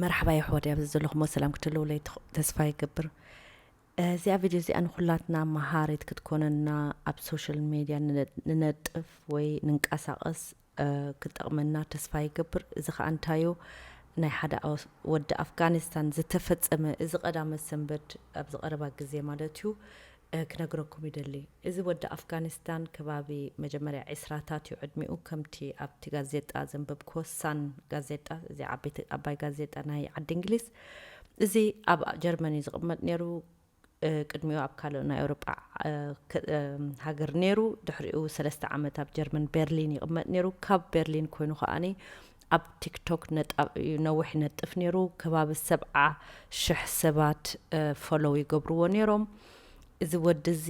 መርሓባ የሕዋት፣ ኣብዚ ዘለኹሞ ሰላም ክትህልውለይ ትኽ-፣ ተስፋ ይገብር። እዚኣ ቪድዮ እዚኣ ንኹላትና መሃሪት ክትኮነና፣ ኣብ ሶሻል ሜድያ ንነ-፣ ንነጥፍ ወይ ንንቀሳቐስ፣ እ፣ ክጠቕመና ተስፋ ይገብር። እዚ ኸኣ እንታዩ፣ ናይ ሓደ ኣውስ-፣ ወዲ ኣፍጋኒስታን ዝተፈጸመ፣ እዚ ቀዳመ ሰንበት ኣብዚ ቀረባ ግዜ ማለት እዩ፣ እ፣ ክነግረኩም ይደሊ። እዚ ወዲ ኣፍጋኒስታን ከባቢ መጀመርያ ዒስራታት እዩ ዕድሚኡ፣ ከምቲ ኣብቲ ጋዜጣ ዘንበብክዎ፣ ሳን ጋዜጣ፣ እዚ ዓበይቲ፣ ዓባይ ጋዜጣ ናይ ዓዲ እንግሊዝ። እዚ ኣብ ጀርመን እዩ ዝቕመጥ ነይሩ። እ፣ ቅድሚኡ ኣብ ካልእ ናይ ኤውሮጳ፣ እ፣ ክ-፣ እ፣ ሃገር ነይሩ። ድሕሪኡ ሰለስተ ዓመት ኣብ ጀርመን ቤርሊን ይቕመጥ ነይሩ። ካብ ቤርሊን ኮይኑ ከኣኒ ኣብ ቲክቶክ ነጣ-፣ ነዊሕ ይነጥፍ ነይሩ። ከባቢ ሰብዓ ሽሕ ሰባት፣ እ፣ ፎሎው ይገብርዎ ነይሮም። እዚ ወዲ እዚ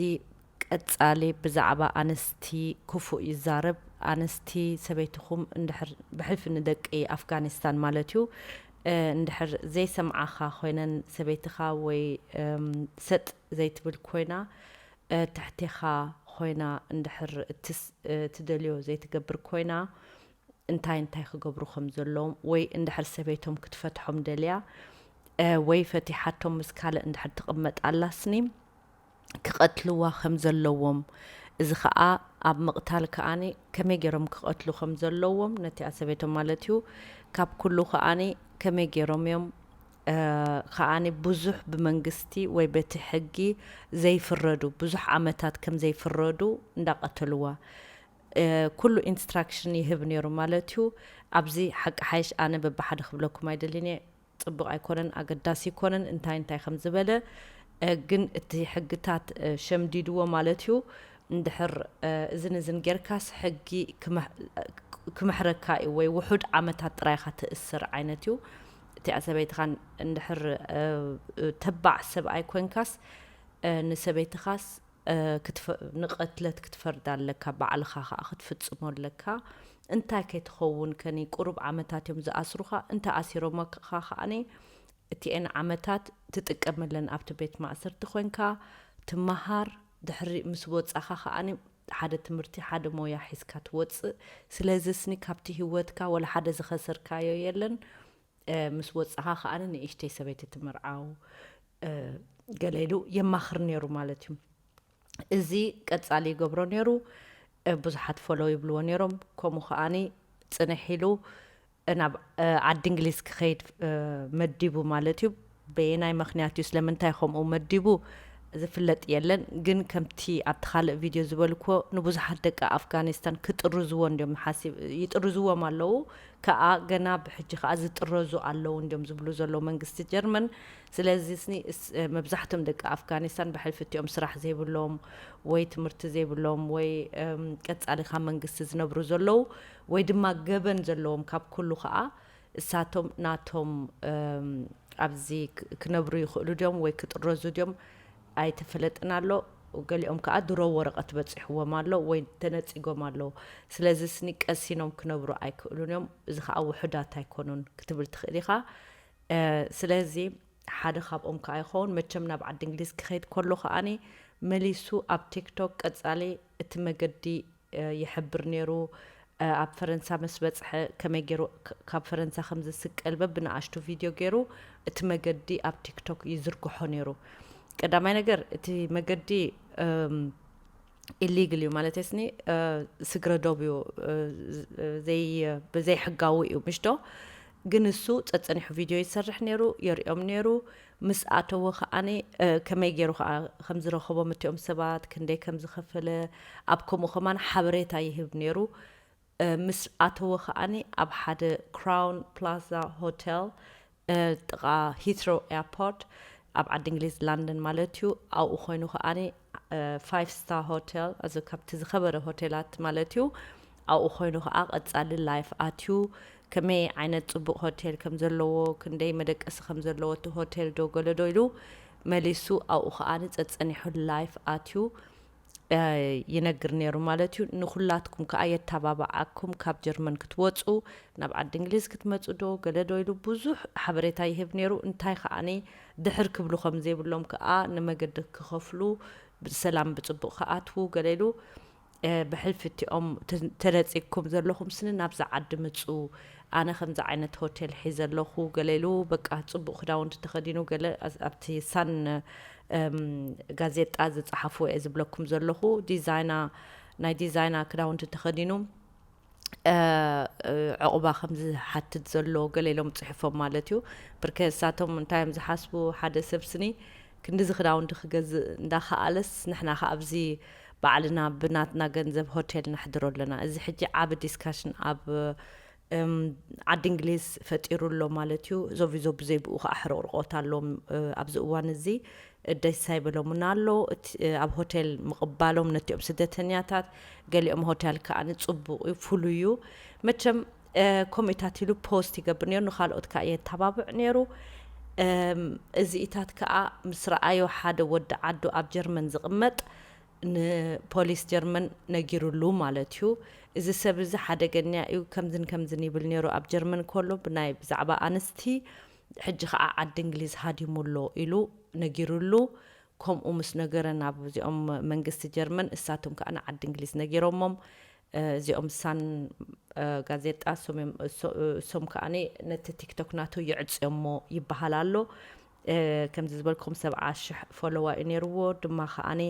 ቀጻሊ ብዛዕባ ኣንስቲ ክፉእ ይዛረብ። ኣንስቲ፣ ሰበይትኹም እንድሕር ብሕልፊ ንደቂ ኣፍጋኒስታን ማለት እዩ፣ እ፣ እንድሕር ዘይሰምዓኻ ኮይነን፣ ሰበይትኻ ወይ፣ እም፣ ሰጥ ዘይትብል ኮይና፣ እ፣ ትሕቴኻ ኮይና እንድሕር እትስ-፣ እ፣ ትደልዮ ዘይትገብር ኮይና፣ እንታይ እንታይ ክገብሩ ከም ዘለዎም፣ ወይ እንድሕር ሰበይቶም ክትፈትሖም ደልያ፣ እ፣ ወይ ፈቲሓቶም ምስ ካልእ እንድሕር ትቕመጥ ኣላስኒ፣ ክቐትልዋ ከም ዘለዎም፣ እዚ ኸኣ ኣብ ምቕታል ከኣኒ ከመይ ገይሮም ክቐትሉ ከም ዘለዎም፣ ነቲኣ ሰበይቶም ማለት እዩ፣ ካብ ኩሉ ከኣኒ ከመይ ገይሮም እዮም፣ እ፣ ከኣኒ ብዙሕ ብመንግስቲ ወይ በቲ ሕጊ ዘይፍረዱ፣ ብዙሕ ዓመታት ከም ዘይፍረዱ እንዳቐተልዋ፣ እ፣ ኩሉ ኢንስትራክሽን ይህብ ነይሩ ማለት እዩ። ኣብዚ ሓቂ ሓይሽ ኣነ በብሓደ ክብለኩም ኣይደልን እየ። ጽቡቕ ኣይኮነን፣ ኣገዳሲ ኣይኮነን፣ እንታይ እንታይ ከም ዝበለ፣ እ፣ ግን እቲ ሕግታት፣ እ፣ ሸምዲድዎ ማለት እዩ። እንድሕር፣ እ፣ እዝን እዝን ጌርካስ ሕጊ ክመሕ-፣ ክምሕረካ እዩ ወይ ውሑድ ዓመታት ጥራይ ኢኻ ትእሰር ዓይነት እዩ። እቲኣ ሰበይትኻ እንድሕር፣ እ፣ ተባዕ ሰብኣይ ኮንካስ፣ እ፣ ንሰበይትኻስ፣ እ፣ ክትፈ-፣ ንቐትለት ክትፈርዳ ኣለካ፣ ባዕልኻ ኸኣ ክትፍጽሞ ኣለካ። እንታይ ከይትኸውን ከኒ ቁሩብ ዓመታት እዮም ዝኣስሩኻ። እንተ ኣሲሮምካ ከኣኒ እቲኤን ዓመታት ትጥቀመለን ኣብቲ ቤት ማእሰርቲ ኮንካ ትመሃር። ድሕሪ ምስ ወጻኻ ከኣኒ ሓደ ትምህርቲ፣ ሓደ ሞያ ሒዝካ ትወጽእ። ስለዚ ስኒ ካብቲ ህይወትካ ወላ ሓደ ዝኸሰርካዮ የለን። እ፣ ምስ ወጻኻ ከኣኒ ንእሽተይ ሰበይቲ ትምርዓው፣ እ፣ ገለ ኢሉ የማኽር ነይሩ ማለት እዩ። እዚ ቀጻሊ ይገብሮ ነይሩ። እ፣ ብዙሓት ፎሎው ይብልዎ ነይሮም። ከምኡ ከኣኒ ጽንሕ ኢሉ ናብ፣ እ፣ ዓዲ እንግሊዝ ክኸይድ፣ እ፣ መዲቡ ማለት እዩ። በየናይ ምኽንያት እዩ፣ ስለምንታይ ከምኡ መዲቡ ዝፍለጥ የለን። ግን ከምቲ ኣብቲ ካልእ ቪድዮ ዝበልክዎ፣ ንብዙሓት ደቂ ኣፍጋኒስታን ክጥርዝዎ እንዲዮም ሓሲብ-፣ ይጥርዝዎም ኣለዉ። ከኣ ገና ብሕጂ ከኣ ዝጥረዙ ኣለዉ እንዲዮም ዝብሉ ዘለዉ መንግስቲ ጀርመን። ስለዚ ስኒ እስ-፣ መብዛሕትኦም ደቂ ኣፍጋኒስታን ብሕልፊ እቲኦም ስራሕ ዘይብሎም ወይ ትምህርቲ ዘይብሎም ወይ፣ እም፣ ቀጻሊ ካብ መንግስቲ ዝነብሩ ዘለዉ ወይ ድማ ገበን ዘለዎም ካብ ኩሉ ከኣ እሳቶም ናቶም፣ እም፣ ኣብዚ ክ-፣ ክነብሩ ይኽእሉ ድዮም ወይ ክጥረዙ ድዮም ኣይተፈለጥን ኣሎ። ገሊኦም ከኣ ድሮ ወረቐት በጺሕዎም ኣሎ ወይ ተነጺጎም ኣለዉ። ስለዚ ስኒ ቀሲኖም ክነብሩ ኣይክእሉን እዮም። እዚ ከኣ ውሑዳት ኣይኮኑን ክትብል ትኽእል ኢኻ። እ፣ ስለዚ ሓደ ካብኦም ከኣ ይኸውን። መቸም ናብ ዓዲ እንግሊዝ ክኸይድ ከሎ ከኣኒ መሊሱ ኣብ ቲክቶክ ቀጻሊ እቲ መገዲ፣ እ፣ ይሕብር ነይሩ። እ፣ ኣብ ፈረንሳ ምስ በጽሐ ከመይ ገይሩ ክ-፣ ካብ ፈረንሳ ከም ዝስቀል በብንኣሽቱ ቪድዮ ገይሩ እቲ መገዲ ኣብ ቲክቶክ ይዝርግሖ ነይሩ። ቀዳማይ ነገር እቲ መገዲ፣ እም፣ ኢሊግል እዩ ማለት ስኒ፣ እ፣ ስግረ ዶብ እዩ፣ እ፣ ዝ-፣ እ፣ ዘይ-፣ ብዘይሕጋዊ እዩ ምሽ ዶ? ግን እሱ ጸጸኒሑ ቪድዮ ይሰርሕ ነይሩ፣ የርእዮም ነይሩ። ምስ ኣተወ ከኣኒ፣ እ፣ ከመይ ገይሩ ከኣ ከም ዝረኸቦም እቲኦም ሰባት፣ ክንደይ ከም ዝኸፈለ፣ ኣብ ከምኡ ከማን ሓበሬታ ይህብ ነይሩ። እ፣ ምስ ኣተወ ከኣኒ ኣብ ሓደ ክራውን ፕላዛ ሆቴል፣ እ፣ ጥቓ ሂትሮ ኤርፖርት ኣብ ዓዲ እንግሊዝ ላንደን ማለት እዩ። ኣብኡ ኮይኑ ከኣኒ፣ እ፣ ፋይቭ ስታር ሆቴል፣ እዚ ካብቲ ዝኸበረ ሆቴላት ማለት እዩ። ኣብኡ ኮይኑ ከኣ ቀጻሊ ላይፍ ኣትዩ፣ ከመይ ዓይነት ጽቡቕ ሆቴል ከም ዘለዎ፣ ክንደይ መደቀሲ ከም ዘለዎ፣ እቲ ሆቴል ዶ ገለ ዶ ኢሉ መሊሱ ኣብኡ ከኣኒ ጸጸኒሑ ላይፍ ኣትዩ፣ እ፣ ይነግር ነይሩ ማለት እዩ። ንኹላትኩም ከኣ የተባብዓኩም ካብ ጀርመን ክትወጹ፣ ናብ ዓዲ እንግሊዝ ክትመጹ ዶ ገለ ዶ ኢሉ ብዙሕ ሓበሬታ ይህብ ነይሩ። እንታይ ከኣኒ ድሕር ክብሉ ከም ዘይብሎም ከኣ ንመገዲ ክኸፍሉ፣ ብሰላም ብጽቡቕ ክኣትዉ ገለ ኢሉ፣ እ፣ ብሕልፊ እቲኦም ተ-፣ ተነጺግኩም ዘለኹም ስኒ ናብዛ ዓዲ ምጹ፣ ኣነ ከምዚ ዓይነት ሆቴል ሒዘ ኣለኹ፣ ገለ ኢሉ በቃ ጽቡቕ ክዳውንቲ ተኸዲኑ፣ ገለ ኣብቲ ሳን ጋዜጣ ዝጸሓፍዎ እየ ዝብለኩም ዘለኹ። ዲዛይና፣ ናይ ዲዛይና ክዳውንቲ ተኸዲኑ ዕቑባ ከም ዝሓትት ዘሎ ገለ ኢሎም ጽሒፎም ማለት እዩ። ብርከ እሳቶም እንታይ እዮም ዝሓስቡ? ሓደ ሰብ ስኒ ክንዲዚ ክዳውንቲ ክገዝእ እንዳኸኣለስ ንሕና ከ ኣብዚ ባዕልና ብናትና ገንዘብ ሆቴል ነሕድሮ ኣለና። እዚ ሕጂ ዓቢ ዲስካሽን ኣብ ዓዲ እንግሊዝ ፈጢሩ ኣሎ ማለት እዩ። ዞቪ ዞቢ ዘይብኡ ከዓ ሕርቕርቆት ኣሎም ኣብዚ እዋን እዚ ደስ ኣይበሎምን ኣሎ። ኣብ ሆቴል ምቕባሎም ነቲኦም ስደተኛታት፣ ገሊኦም ሆቴል ከዓ ንፅቡቕ እዩ፣ ፍሉይ እዩ። መቸም ከምኡታት ኢሉ ፖስት ይገብር ነይሩ፣ ንካልኦት ከዓ የተባብዕ ነይሩ። እዚኢታት ከዓ ምስ ረኣዮ ሓደ ወዲ ዓዱ ኣብ ጀርመን ዝቕመጥ ንፖሊስ ጀርመን ነጊሩሉ ማለት እዩ። እዚ ሰብ እዚ ሓደገኛ እዩ፣ ከምዝን ከምዝን ይብል ነይሩ ኣብ ጀርመን ከሎ ብናይ ብዛዕባ ኣንስቲ፣ ሕጂ ከዓ ዓዲ እንግሊዝ ሃዲሙ ኣሎ ኢሉ ነጊሩሉ። ከምኡ ምስ ነገረ ናብ እዚኦም መንግስቲ ጀርመን፣ እሳቶም ከዓ ንዓዲ እንግሊዝ ነጊሮሞም። እዚኦም ሳን ጋዜጣ እሶም ከዓኒ ነቲ ቲክቶክ ናቱ ይዕፅዮሞ ይበሃል ኣሎ። ከምዚ ዝበልኩም ሰብዓ ሽሕ ፎሎዋ እዩ ነይርዎ ድማ ከዓኒ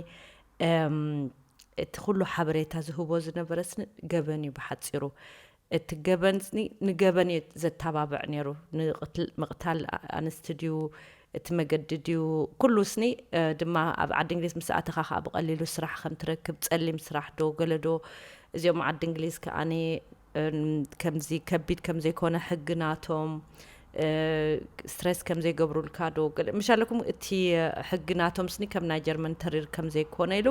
እቲ ኩሉ ሓበሬታ ዝህቦ ዝነበረ ስኒ ገበን እዩ ብሓፂሩ። እቲ ገበን ስኒ ንገበን እዩ ዘተባብዕ ነይሩ። ምቕታል ኣንስቲ ድዩ እቲ መገዲ ድዩ ኩሉ ስኒ ድማ ኣብ ዓዲ እንግሊዝ ምስ ኣተኻ ከዓ ብቐሊሉ ስራሕ ከም ትረክብ፣ ጸሊም ስራሕ ዶ ገለ ዶ፣ እዚኦም ዓዲ እንግሊዝ ከዓኒ ከምዚ ከቢድ ከም ዘይኮነ ሕጊ ናቶም ስትረስ ከም ዘይገብሩልካ ዶ ገለ ምሻለኩም፣ እቲ ሕጊ ናቶም ስኒ ከም ናይ ጀርመን ተሪር ከም ዘይኮነ ኢሉ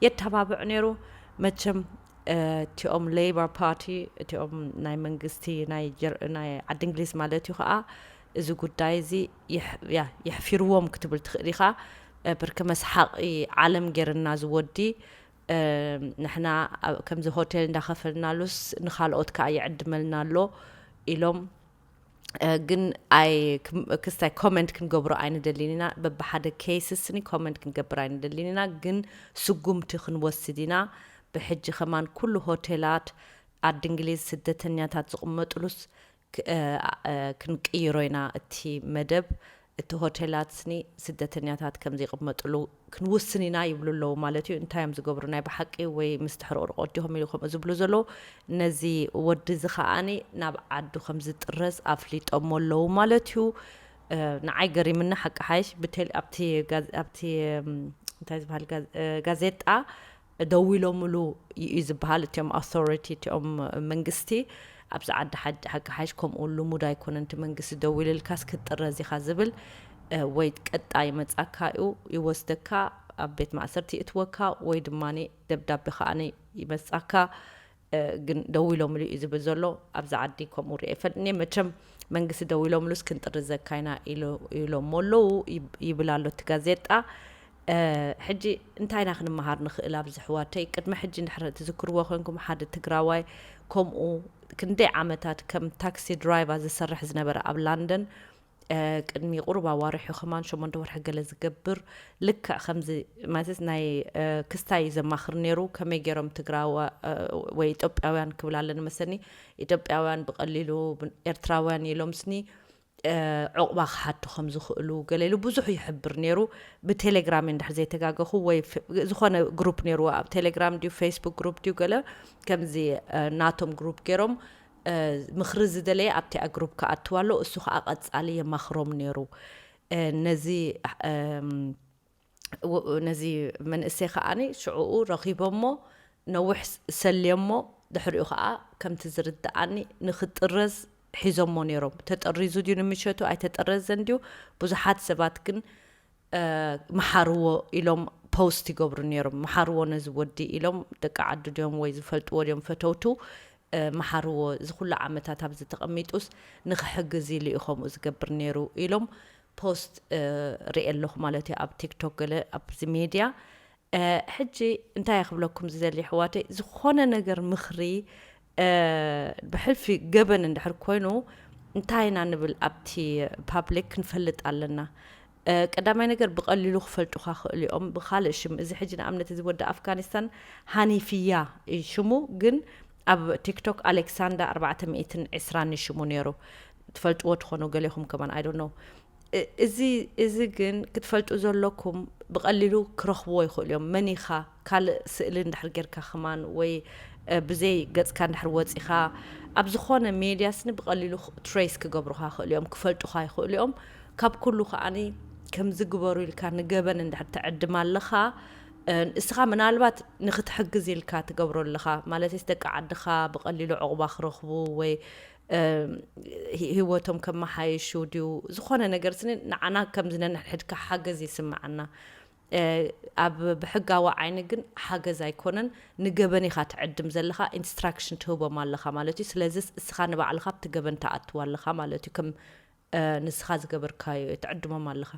የተባብዕ ነይሩ። መቸም እቲኦም ሌበር ፓርቲ፣ እቲኦም ናይ መንግስቲ ናይ ዓዲ እንግሊዝ ማለት እዩ ከዓ እዚ ጉዳይ እዚ የሕፊርዎም ክትብል ትኽእል ኢኻ። ብርኪ መስሓቂ ዓለም ጌርና ዝወዲ ንሕና ከምዚ ሆቴል እንዳኸፈልናሉስ ንኻልኦት ከዓ ይዕድመልና ኣሎ ኢሎም። ግን ኣይ ክስታይ ኮመንት ክንገብሮ ኣይንደልን ኢና። በብሓደ ኬይስ ስኒ ኮመንት ክንገብር ኣይንደልን ኢና። ግን ስጉምቲ ክንወስድ ኢና። ብሕጂ ከማን ኩሉ ሆቴላት ዓዲ እንግሊዝ ስደተኛታት ዝቕመጥሉስ ክንቅይሮ ኢና። እቲ መደብ እቲ ሆቴላት ስኒ ስደተኛታት ከም ዘይቕመጥሉ ክንውስን ኢና ይብሉ ኣለዉ ማለት እዩ። እንታይ እዮም ዝገብሩ? ናይ ብሓቂ ወይ ምስ ትሕርቕርቆት ዲኹም ኢሉ ከምኡ ዝብሉ ዘለዉ? ነዚ ወዲ እዚ ከዓኒ ናብ ዓዱ ከም ዝጥረዝ ኣፍሊጦሞ ኣለዉ ማለት እዩ። ንዓይ ገሪምኒ ሓቂ ሓይሽ። ኣብቲ እንታይ ዝበሃል ጋዜጣ ደዊሎምሉ እዩ ዝበሃል። እቲኦም ኣውቶሪቲ፣ እቲኦም መንግስቲ ኣብዚ ዓዲ ሓቂ ሓይሽ ከምኡ ልሙድ ኣይኮነን። እቲ መንግስቲ ደዊልልካስ ክትጥረዝ ኢኻ ዝብል ወይ ቀጣ ይመጻካ እዩ፣ ይወስደካ፣ ኣብ ቤት ማእሰርቲ ይእትወካ ወይ ድማ ደብዳቤ ከዓኒ ይመጻካ። ግን ደዊሎምሉ እዩ ዝብል ዘሎ። ኣብዚ ዓዲ ከምኡ ሪአ ይፈልጥኒ። መቸም መንግስቲ ደዊሎምሉስ ክንጥርዘካ ኢና ኢሎሞ ኣለዉ ይብል ኣሎ እቲ ጋዜጣ። ሕጂ እንታይ ኢና ክንመሃር ንኽእል? ኣብዚ ኣሕዋተይ ቅድሚ ሕጂ እንድሕር ትዝክርዎ ኮንኩም ሓደ ትግራዋይ ከምኡ ክንደይ ዓመታት ከም ታክሲ ድራይቨር ዝሰርሕ ዝነበረ ኣብ ላንደን ቅድሚ ቁሩብ ኣዋርሑ ከማን ሸሞንተ ወርሒ ገለ ዝገብር ልክዕ ከምዚ ማለት ናይ ክስታይ እዩ ዘማኽር ነይሩ። ከመይ ገይሮም ትግራዋ ወይ ኢትዮጵያውያን ክብል ኣለኒ መሰኒ ኢትዮጵያውያን ብቐሊሉ ኤርትራውያን ኢሎም ስኒ ዕቑባ ክሓቱ ከም ዝኽእሉ ገለ ኢሉ ብዙሕ ይሕብር ነይሩ። ብቴሌግራም እንድሕር ዘይተጋገኹ ወይ ዝኾነ ግሩፕ ነይርዎ ኣብ ቴሌግራም ድዩ ፌስቡክ ግሩፕ ድዩ ገለ ከምዚ ናቶም ግሩፕ ገይሮም ምኽሪ ዝደለየ ኣብቲኣ ግሩፕ ክኣትው ኣሎ። እሱ ከዓ ቀፃሊ የማኽሮም ነይሩ። ነዚ ነዚ መንእሰይ ከዓኒ ሽዕኡ ረኺቦሞ ነዊሕ ሰልዮሞ ድሕሪኡ ከዓ ከምቲ ዝርድኣኒ ንክጥረዝ ሒዞሞ ነይሮም። ተጠሪዙ ድዩ ንምሸቱ ኣይተጠረዘን ድዩ? ብዙሓት ሰባት ግን መሓርዎ ኢሎም ፖስት ይገብሩ ነይሮም። መሓርዎ ነዚ ወዲ ኢሎም ደቂ ዓዱ ድዮም ወይ ዝፈልጥዎ ድዮም ፈተውቱ መሓርዎ እዚ ኩሉ ዓመታት ኣብዚ ተቐሚጡስ ንኽሕግዝ ኢሉ እዩ ከምኡ ዝገብር ነይሩ ኢሎም ፖስት ርኤ ኣለኹ ማለት እዩ ኣብ ቲክቶክ ገለ ኣብዚ ሜድያ። ሕጂ እንታይ እየ ክብለኩም ዝደሊ ኣሕዋተይ፣ ዝኾነ ነገር ምኽሪ ብሕልፊ ገበን እንድሕር ኮይኑ እንታይ ኢና ንብል ኣብቲ ፓብሊክ ክንፈልጥ ኣለና። ቀዳማይ ነገር ብቐሊሉ ክፈልጡኻ ክእሉ እዮም ብኻልእ ሽም። እዚ ሕጂ ንኣብነት እዚ ወዲ ኣፍጋኒስታን ሃኒፍያ እዩ ሽሙ፣ ግን ኣብ ቲክቶክ ኣሌክሳንዳ ኣርባዕተ ሚእትን ዕስራን ሽሙ ነይሩ። ትፈልጥዎ ትኾኑ ገሌኹም ከማን፣ I don't know። እ- እዚ እዚ ግን ክትፈልጡ ዘለኩም፣ ብቐሊሉ ክረኽብዎ ይኽእሉ እዮም። መን ኢኻ ካልእ ስእሊ እንድሕር ጌርካ ከማን ወይ እ፣ ብዘይ ገጽካ እንድሕር ወጺኻ ኣብ ዝኾነ ሜድያ ስኒ ብቐሊሉ ትሬስ ክገብሩኻ ይኽእሉ እዮም፣ ክፈልጡኻ ይኽእሉ እዮም። ካብ ኩሉ ከዓኒ ከምዚ ግበሩ ኢልካ ንገበን እንድሕር ትዕድም ኣለኻ፣ እ፣ እስኻ ምናልባት ንኽትሕግዝ ኢልካ ትገብሮ ኣለኻ፣ ማለትስ ደቂ ዓድኻ ብቐሊሉ ዕቑባ ክረኽቡ ወይ እ፣ ሂ- ህይወቶም ከመሓይሹ ድዩ ዝኾነ ነገር ስኒ ንዓና ከም ዝነንሕድካ ሓገዝ ይስምዓና። እ፣ ኣብ ብሕጋዊ ዓይኒ ግን ሓገዝ ኣይኮነን። ንገበን ኢኻ ትዕድም ዘለኻ፣ ኢንስትራክሽን ትህቦም ኣለኻ ማለት እዩ። ስለዚ እስኻ ንባዕልኻ ኣብቲ ገበን ትኣትዋ ኣለኻ ማለት እዩ። ከም እ፣ ንስኻ ዝገበርካዮ ትዕድሞም ኣለኻ።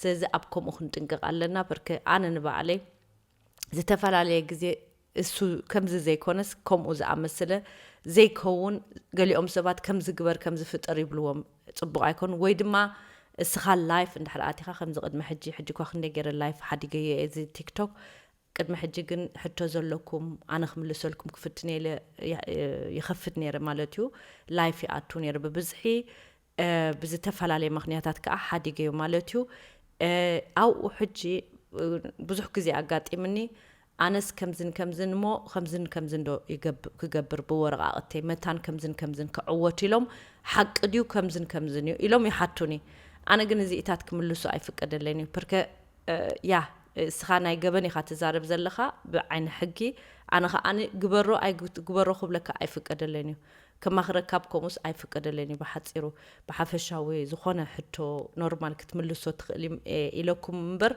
ስለዚ ኣብ ከምኡ ክንጥንቀቕ ኣለና። በርከ ኣነ ንባዕለይ ዝተፈላለየ ግዜ እሱ ከምዚ ዘይኮነስ ከምኡ ዝኣመሰለ ዘይከውን፣ ገሊኦም ሰባት ከምዚ ግበር ከምዚ ፍጠር ይብልዎም፣ ጽቡቕ ኣይኮን። ወይ ድማ እስኻ ላይፍ እንድሕር ኣቲኻ ከምዚ ቅድሚ ሕጂ፣ ሕጂ እኳ ክንደይ ገይረ ላይፍ ሓዲገዮ እዚ ቲክቶክ። ቅድሚ ሕጂ ግን ሕቶ ዘለኩም ኣነ ክምልሰልኩም ክፍትን ኢለ ያ- ይኸፍት ነይረ ማለት እዩ። ላይፍ ይኣቱ ነይረ ብብዝሒ እ፣ ብዝተፈላለየ ምኽንያታት ከዓ ሓዲገዮ ማለት እዩ። እ፣ ኣብኡ ሕጂ እ፣ ብዙሕ ግዜ ኣጋጢምኒ። ኣነስ ከምዝን ከምዝን እሞ ከምዝን ከምዝን ዶ ይገብ- ክገብር ብወረቃቅተይ መታን ከምዝን ከምዝን ክዕወት ኢሎም፣ ሓቂ ድዩ ከምዝን ከምዝን እዩ ኢሎም ይሓቱኒ። ኣነ ግን እዚኢታት ክምልሱ ኣይፍቀደለይን እዩ። ፐርከ እ፣ ያ እስኻ ናይ ገበን ኢኻ ትዛረብ ዘለኻ ብዓይኒ ሕጊ። ኣነ ከዓኒ ግበሮ ኣይግበሮ ክብለካ ኣይፍቀደለይን እዩ። ከማኽረካ ኣብ ከምኡስ ኣይፍቀደለይን እዩ። ብሓፂሩ ብሓፈሻዊ ዝኾነ ሕቶ ኖርማል ክትምልሶ ትኽእል ኢም- እ፣ ኢለኩም እምበር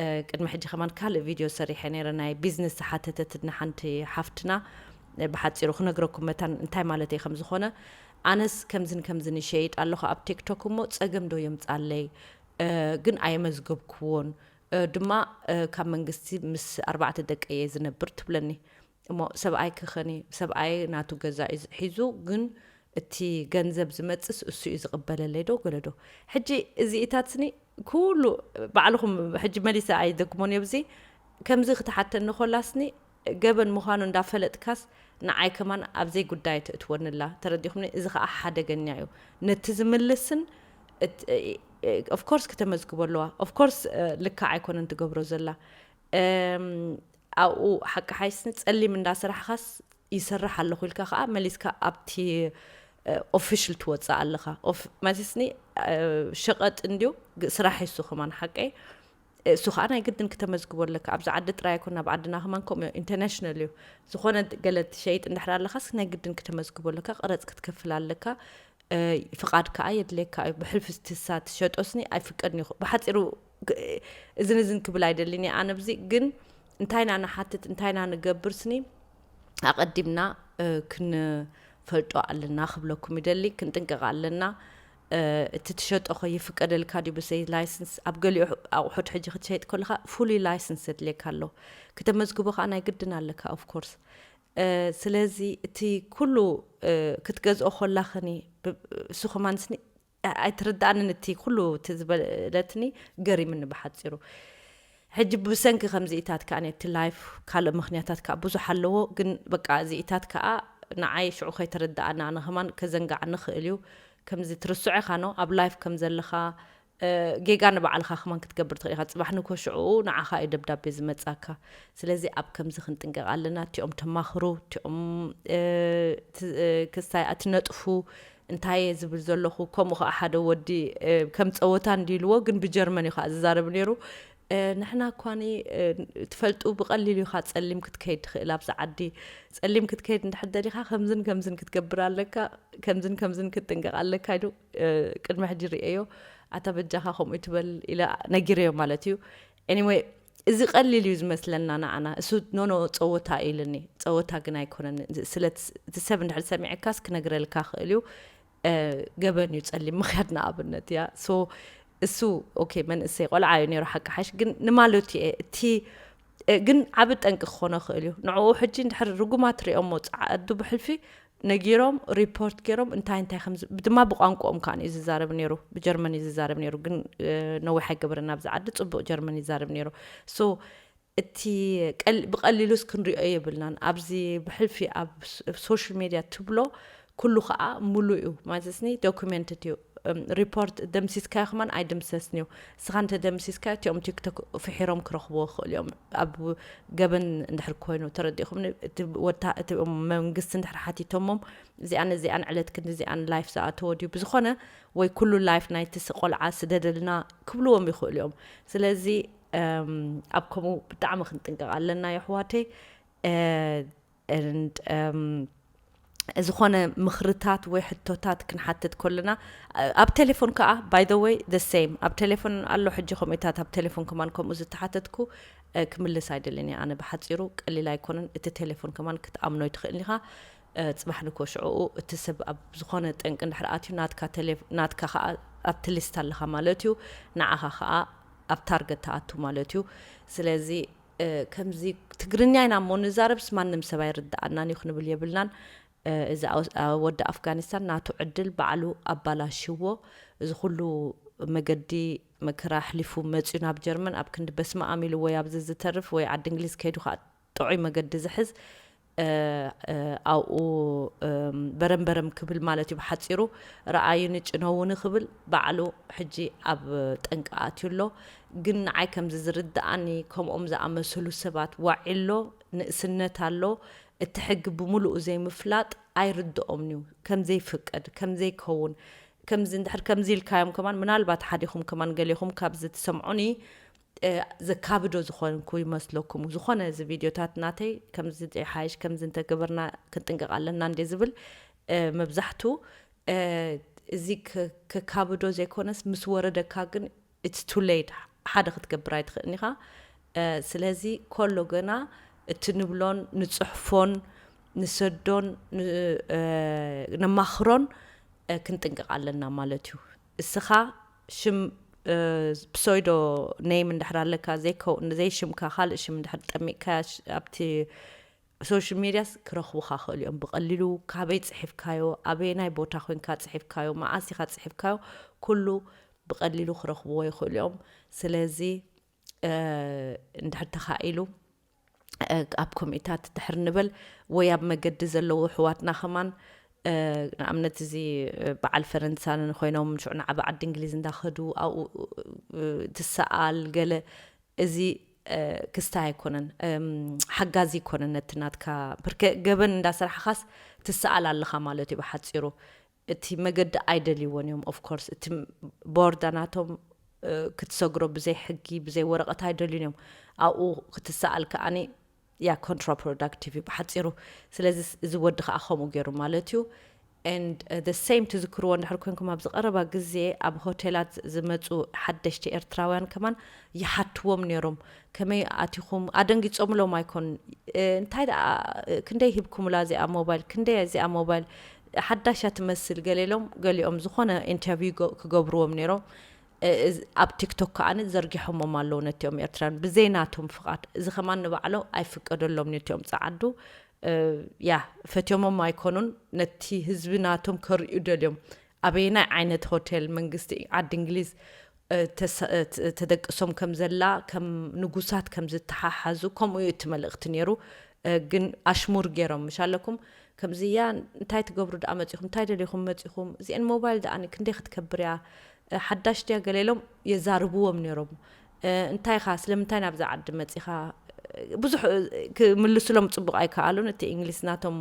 እ፣ ቅድሚ ሕጂ ከማን ካልእ ቪድዮ ሰሪሐ ነይረ፣ ናይ ቢዝነስ ዝሓተተትኒ ሓንቲ ሓፍትና። እ፣ ብሓፂሩ ክነግረኩም መታን እንታይ ማለት እየ ከም ዝኾነ። ኣነስ ከምዝን ከምዝን ይሸይጥ ኣለኹ ኣብ ቲክቶክ እሞ ጸገም ዶ የምጻለይ? እ፣ ግን ኣየመዝገብክዎን። እ፣ ድማ እ፣ ካብ መንግስቲ ምስ ኣርባዕተ ደቀ እየ ዝነብር ትብለኒ። እሞ ሰብኣይ ክኸኒ፣ ሰብኣይ ናቱ ገዛ እዩ ሒዙ፣ ግን እቲ ገንዘብ ዝመጽስ እሱ እዩ ዝቕበለለይ ዶ ገለ ዶ? ሕጂ እዚኢታት ስኒ ኩሉ ባዕልኹም ሕጂ መሊሰ ኣይደግሞን እየ። ብዚ ከምዚ ክትሓተኒ ኮላስኒ ገበን ምዃኑ እንዳፈለጥካስ ንዓይ ከማን ኣብዘይ ጉዳይ ትእትወንላ። ተረዲኹምኒ? እዚ ከዓ ሓደገኛ እዩ። ነቲ ዝምልስን ኦፍኮርስ ክተመዝግቦ ኣለዋ። ኦፍኮርስ ልክዕ ኣይኮነን ትገብሮ ዘላ። እም፣ ኣብኡ ሓቂ ሓይስኒ ጸሊም እንዳሰራሕኻስ ይሰርሕ ኣለኹ ኢልካ ከዓ መሊስካ ኣብቲ ኦፊሽል ትወፅእ ኣለኻ። ኦፍ- ማለትስኒ እ፣ ሸቐጥ እንድዩ ግ- ስራሕ ይሱ ከማን ሓቀይ እሱ ከዓ ናይ ግድን ክተመዝግቦ ኣለካ። ኣብዚ ዓዲ ጥራይ ኣይኮን፣ ኣብ ዓድና ከማን ከምኡ ኢንተርናሽናል እዩ። ዝኾነ ገለ ትሸይጥ እንድሕር ኣለኻስ ናይ ግድን ክተመዝግቦ ኣለካ፣ ቅረፅ ክትከፍል ኣለካ። እ፣ ፍቓድ ከዓ የድልየካ እዩ። ብሕልፊ ትሳ ትሸጦስኒ ኣይፍቀድን ይኹ ብሓፂሩ ግ- እዝን እዝን ክብል ኣይደልን እየ ኣነ ብዚ። ግን እንታይና ንሓትት እንታይና ንገብር ስኒ ኣቐዲምና እ፣ ክንፈልጦ ኣለና ክብለኩም ይደሊ። ክንጥንቀቕ ኣለና። እ፣ እቲ ትሸጦ ኸ ይፍቀደልካ ድዩ ብሰይ ላይሰንስ? ኣብ ገሊኡ ኣቑሑት ሕጂ ክትሸይጥ ከለኻ ፉሊ ላይሰንስ ዘድልየካ ኣሎ። ክተመዝግቦ ከዓ ናይ ግድን ኣለካ ኦፍኮርስ። ስለዚ እቲ ኩሉ እ፣ ክትገዝኦ ከላኽኒ ብ- እሱ ከማንስኒ ኣይትርዳእንን እቲ ኩሉ እቲ ዝበለትኒ ገሪምኒ ብሓፂሩ። ሕጂ ብሰንኪ ከምዚኢታት ከዓ እቲ ላይፍ ካልእ ምክንያታት ከዓ ብዙሕ ኣለዎ። ግን በቃ እዚኢታት ከዓ ንዓይ ሽዑ ከይተረዳኣና ኣነ ከማን ከዘንጋዓኒ ክእል እዩ። ከምዚ ትርስዖ ኢኻ ነው ኣብ ላይፍ ከም ዘለኻ እ፣ ጌጋ ንባዕልኻ ከማን ክትገብር ትኽእል ኢኻ። ፅባሕ ንኮ ሽዑ ንዓኻ እዩ ደብዳቤ ዝመፃካ። ስለዚ ኣብ ከምዚ ክንጥንቀቕ ኣለና። እቲኦም ተማኽሩ፣ እቲኦም እ፣ ት- እ፣ ክስታይ ኣትነጥፉ እንታይ እየ ዝብል ዘለኹ። ከምኡ ከዓ ሓደ ወዲ እ፣ ከም ፀወታ እንዲልዎ ግን ብጀርመን እዩ ከዓ ዝዛረብ ነይሩ። እ፣ ንሕና እኳኒ እ፣ ትፈልጡ ብቐሊሉ ኢኻ ፀሊም ክትከይድ ትኽእል ኣብዚ ዓዲ። ፀሊም ክትከይድ እንድሕር ደሊኻ ከምዝን ከምዝን ክትገብር ኣለካ፣ ከምዝን ከምዝን ክትጥንቀቕ ኣለካ ኢሉ እ፣ ቅድሚ ሕጂ ርእዮ። ኣታ በጃኻ ከምኡ ትበል ኢለ ነጊረዮ ማለት እዩ። Anyway እዚ ቀሊል እዩ ዝመስለና ንዓና። እሱ ኖኖ ፀወታ እዩ ኢልኒ። ፀወታ ግን ኣይኮነን። ስለ እቲ ሰብ እንድሕር ሰሚዕካስ ክነግረልካ ክእል እዩ። እ፣ ገበን እዩ ፀሊም ምኽያድ ንኣብነት እያ። So እሱ ኦኬ መንእሰይ ቆልዓ እዩ ነይሩ ሓቂ ሓሽ። ግን ንማለቱ እየ እቲ እ፣ ግን ዓቢ ጠንቂ ክኾኖ ክእል እዩ። ንዕኡ ሕጂ እንድሕር ርጉማት ሪኦሞ ጸዓዱ ብሕልፊ ነጊሮም ሪፖርት ገይሮም እንታይ እንታይ ከም ዝ- ድማ ብቋንቋኦም ከዓ እዩ ዝዛረብ ነይሩ። ብጀርመን እዩ ዝዛረብ ነይሩ። ግን እ፣ ነዊሕ ኣይገበረን ኣብዚ ዓዲ ጽቡቕ ጀርመን ይዛረብ ነይሩ። So እቲ ቀል- ብቐሊሉስ ክንሪኦ የብልናን። ኣብዚ ብሕልፊ ኣብ ስ- ኣብ ሶሻል ሜድያ ትብሎ ኩሉ ከዓ ሙሉ እዩ፣ ማለትኒ ዶኩሜንትድ እዩ። እም፣ ሪፖርት ደምሲስካዮ ከማን ኣይድምሰስን እዩ። እስኻ እንተ ደምሲስካዮ እቲኦም ቲክቶክ ፍሒሮም ክረኽብዎ ይኽእሉ እዮም። ኣብ ገበን እንድሕር ኮይኑ ተረዲኹም እቲ ወታ እቲ መንግስቲ እንድሕር ሓቲቶሞም እዚኣን እዚኣን ዕለት ክንዲ እዚኣን ላይፍ ዝኣተዎ ድዩ ብዝኾነ ወይ ኩሉ ላይፍ ናይቲ ስ- ቆልዓ ስደደልና ክብልዎም ይኽእሉ እዮም። ስለዚ እም፣ ኣብ ከምኡ ብጣዕሚ ክንጥንቀቕ ኣለና የሕዋተይ። And um, ዝኾነ ምኽርታት ወይ ሕቶታት ክንሓትት ከለና ኣብ ቴሌፎን ከዓ by the way the same ኣብ ቴሌፎን ኣሎ። ሕጂ ከምኡታት ኣብ ቴሌፎን ከማን ከምኡ ዝተሓተትኩ ክምልስ ኣይደልን እየ ኣነ። ብሓፂሩ ቀሊል ኣይኮነን። እቲ ቴሌፎን ከማን ክትኣምኖ ይትኽእል ኢኻ። ፅባሕ ንኮ ሽዕኡ እቲ ሰብ ኣብ ዝኾነ ጠንቂ እንድሕር ኣትዩ ናትካ ከዓ ኣብቲ ሊስት ኣለኻ ማለት እዩ። ንዓኻ ከዓ ኣብ ታርገት ትኣቱ ማለት እዩ። ስለዚ ከምዚ ትግርኛ ኢና እሞ ንዛረብስ ማንም ሰብ ኣይርድኣናን እዩ ክንብል የብልናን። እዚ ወዲ ኣፍጋኒስታን ናቱ ዕድል ባዕሉ ኣባላሽዎ። እዚ ኩሉ መገዲ መከራ ኣሕሊፉ መፅዩ ናብ ጀርመን ኣብ ክንዲ በስመኣም ኢሉ ወይ ኣብዚ ዝተርፍ ወይ ዓዲ እንግሊዝ ከይዱ ከዓ ጥዑይ መገዲ ዝሕዝ ኣብኡ በረምበረም ክብል ማለት እዩ ብሓፂሩ። ረኣዩኒ ጭነውኒ ክብል ባዕሉ ሕጂ ኣብ ጠንቂ ኣትዩ ኣሎ። ግን ንዓይ ከምዚ ዝርድኣኒ ከምኦም ዝኣመሰሉ ሰባት ዋዒ ኣሎ፣ ንእስነት ኣሎ፣ እቲ ሕጊ ብምሉኡ ዘይምፍላጥ ኣይርድኦም እዩ። ከምዘይፍቀድ ከምዘይከውን ከምዚ እንድሕር ከምዚ ኢልካዮም ከማን ምናልባት ሓዲኹም ከማን ገሊኹም ካብዚ ትሰምዑኒ ዘካብዶ ዝኾንኩ ይመስለኩም ዝኾነ እዚ ቪድዮታት ናተይ ከምዚ ሓይሽ ከምዚ እንተገበርና ክንጥንቀቕ ኣለና እንደ ዝብል መብዛሕቱ እዚ ከካብዶ ዘይኮነስ ምስ ወረደካ ግን it's too late ሓደ ክትገብር ኣይትኽእልን ኢኻ። ስለዚ ከሎ ገና እቲ ንብሎን ንፅሕፎን ንሰዶን ነማኽሮን ክንጥንቀቕ ኣለና ማለት እዩ። እስኻ ሽም pseudo name እንድሕር ኣለካ ዘይከው ዘይሽምካ ካልእ ሽም እንድሕር ጠሚቕካ ኣብቲ social mediaስ ክረኽቡኻ ክእል እዮም ብቐሊሉ። ካበይ ፅሒፍካዮ ኣበየናይ ቦታ ኮይንካ ፅሒፍካዮ መዓስ ኢኻ ፅሒፍካዮ ኩሉ ብቐሊሉ ክረኽብዎ ይኽእሉ እዮም። ስለዚ እንድሕር ተኻኢሉ ኣብ ኮሚታት ድሕር ንበል ወይ ኣብ መገዲ ዘለዉ ኣሕዋትና ከማን ንኣብነት እዚ በዓል ፈረንሳን ኮይኖም ሽዑ ንዓብ ዓዲ እንግሊዝ እንዳኸዱ ኣብኡ ትሰኣል ገለ እዚ ክስታይ ኣይኮነን ሓጋዚ ይኮነን ነቲ ናትካ ብርከ ገበን እንዳሰራሕኻስ ትሰኣል ኣለኻ ማለት እዩ ብሓፂሩ። እቲ መገዲ ኣይደልይዎን እዮም of course እቲ ቦርዳ ናቶም ክትሰግሮ ብዘይ ሕጊ ብዘይ ወረቐት ኣይደልዩን እዮም። ኣብኡ ክትሰኣል ከኣኒ ያ contraproductive እዩ ብሓፂሩ። ስለዚ እዚ ወዲ ከዓ ከምኡ ገይሩ ማለት እዩ። And the same ትዝክርዎ እንድሕር ኮንኩም ኣብዚ ቀረባ ግዜ ኣብ ሆቴላት ዝመፁ ሓደሽቲ ኤርትራውያን ከማን ይሓትዎም ነይሮም ከመይ ኣቲኹም ኣደንጊፆምሎም ኣይኮን እንታይ ደኣ ክንደይ ሂብኩምላ እዚኣ ሞባይል ክንደይ እዚኣ ሞባይል ሓዳሻ ትመስል ገሌሎም ገሊኦም ዝኾነ interview ክገብርዎም ነይሮም። ኣብ ቲክቶክ ከዓኒ ዘርጊሖሞም ኣለዉ ነቲኦም ኤርትራን ብዘይ ናቶም ፍቓድ። እዚ ከማን ንባዕሎም ኣይፍቀደሎም ነቲኦም ጸዓዱ። ያ ፈትዮሞም ኣይኮኑን፣ ነቲ ህዝቢ ናቶም ከርእዩ ደልዮም። ኣበየናይ ዓይነት ሆቴል መንግስቲ ዓዲ እንግሊዝ ተደቅሶም ከም ዘላ ከም ንጉሳት ከም ዝተሓሓዙ ከምኡ እዩ እቲ መልእኽቲ ነይሩ። ግን ኣሽሙር ገይሮም ምሽ ኣለኩም ከምዚ እያ እንታይ ትገብሩ ደኣ መፂኹም እንታይ ደሊኹም መፂኹም እዚአን ሞባይል ደኣ ክንደይ ክትከብር እያ ሓዳሽ ድያ ገለ ኢሎም የዛርብዎም ነይሮም። እንታይ ኢኻ ስለምንታይ ናብዛ ዓዲ መፂኻ ብዙሕ ክምልስሎም ፅቡቕ ኣይከኣሉን። እቲ እንግሊዝ ናቶም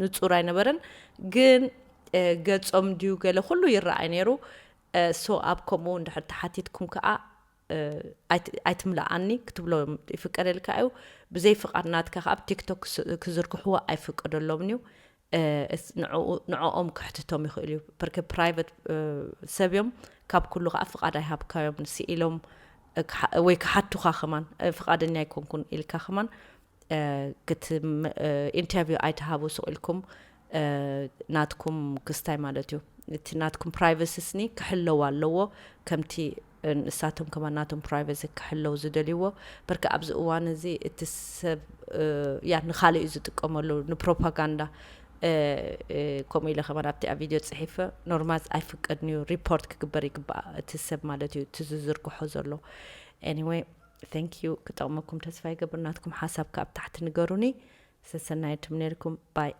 ንፁር ኣይነበረን ግን ገፆም ድዩ ገለ ኩሉ ይረኣይ ነይሩ። ሶ ኣብ ከምኡ እንድሕር ተሓቲትኩም ከዓ ኣይትምልኣኒ ክትብሎ ይፍቀደልካ እዩ። ብዘይ ፍቓድ ናትካ ከዓ ኣብ ቲክቶክ ክዝርግሕዎ ኣይፍቀደሎምን እዩ። ንዕኦም ክሕትቶም ይኽእል እዩ። ፐርከ ፕራይቨት ሰብ እዮም። ካብ ኩሉ ከዓ ፍቓድ ኣይሃብካዮም ስኢሎም ወይ ክሓቱኻ ከማን ፍቓደኛ ኣይኮንኩን ኢልካ ከማን ኢንተርቪው ኣይትሃቡ ስቕ ኢልኩም ናትኩም ክስታይ ማለት እዩ። እቲ ናትኩም ፕራይቨሲ ስኒ ክሕለው ኣለዎ ከምቲ ንሳቶም ከማን ናቶም ፕራይቨሲ ክሕለው ዝደልይዎ። በርካ ኣብዚ እዋን እዚ እቲ ሰብ ያ ንኻልእ እዩ ዝጥቀመሉ ንፕሮፓጋንዳ። ከምኡ ኢለ ከማን ኣብቲ ኣብ ቪድዮ ፅሒፈ ኖርማዝ ኣይፍቀድን እዩ ሪፖርት ክግበር ይግባእ እቲ ሰብ ማለት እዩ እቲ ዝዝርግሖ ዘሎ። Anyway Thank you። ክጠቕመኩም ተስፋ ይገብር። ናትኩም ሓሳብ ካብ ታሕቲ ንገሩኒ። ሰሰናይ ትምነልኩም። ባይ።